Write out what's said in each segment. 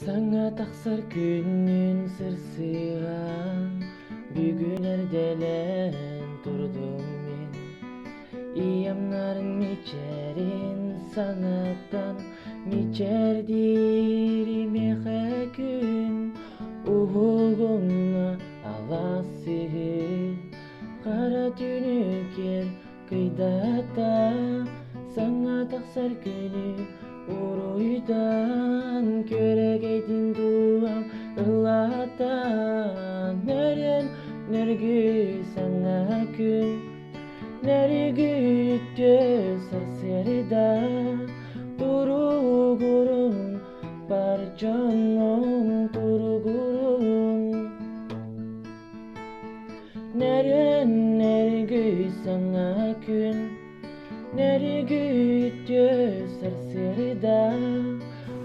Саҥа тахсар күннүүн сырсыһан, бүгүн эрдэлээн турдум мин. Ийэм нарын мичээрин санатан, мичээрдиир миэхэ күн уһугунна алаас сиһи хара түүнү киэр кыйдата саҥа тахсар күнү уруйдан күөрэгэйдин дууһам ыллаатан нөрүөн нөргүй саҥа күн нөргүттүө сарсыарда туругурун бар дьонум туругурун Нөрүөн нөргүй саҥа күн Нөргүттүө сарсыарда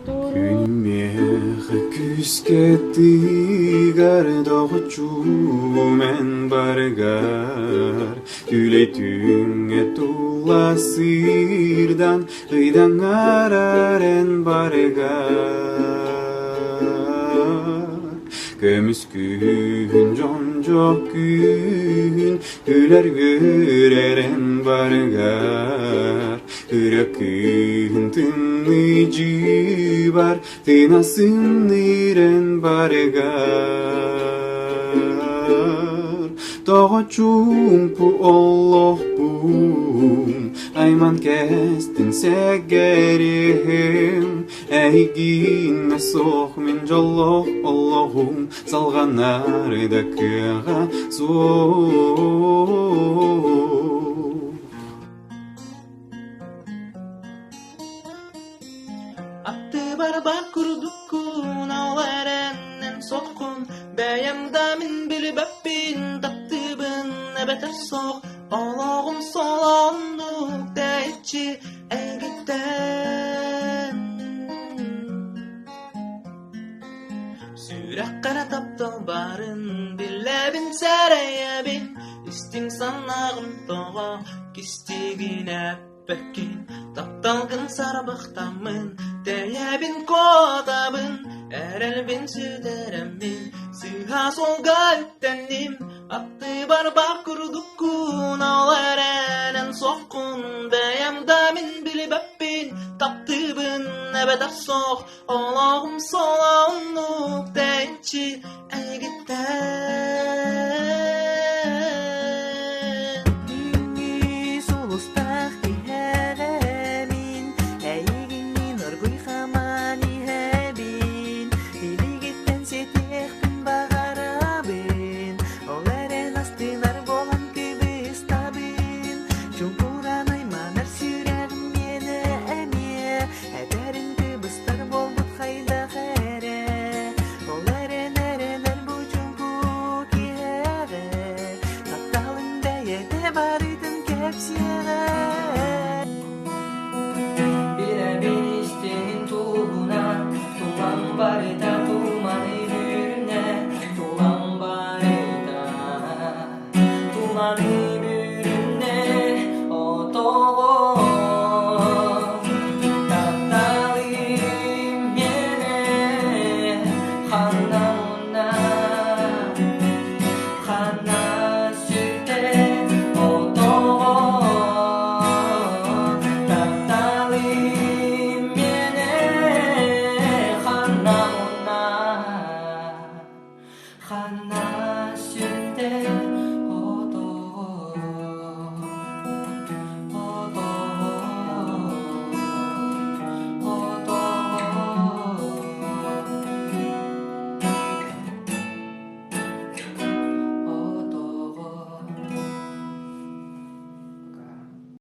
Күн миэхэ күүскэ тыгар доҕоччугум эн барыгар Түлэй түҥҥэ тула сыырдан ыйдаҥарар эн барыгар Көмүс күһүн дьон дьох күүһүн күлэр үөрэрэн барыгар Үрэ күһүн тымныы дьыбар тына сымныырын барыгар Тоҕо чуумпу олохпун айман кэстин сэгэриһим Эйигинэ суох мин дьоллоох олоҕум салҕанар да кыаҕа суох. Аттыбар бар курдуккун, ол эрэннэн соххун, бэйэм да мин билбэппин, таптыыбын эбэтэр суох, олоҕум солоннук тэйиччи эйгиттэн. Сүрэххэ эрэ таптал баарын билэбин сэрэйэбин, истиҥ санааҕын тоҕо кистиигин эппэккин, тапталгын сарбахтаммын, тэйэбин куотабын, эрэлбин сүтэрэммин, сыыһа суолга үктэнним, Аттыбар баар курдуккун, ол эрэнэн суоххун, бэйэм да мин билбэппин, таптыыбын эбэтэр суох, олоҕум солооннук тэйиччи эйигиттэн.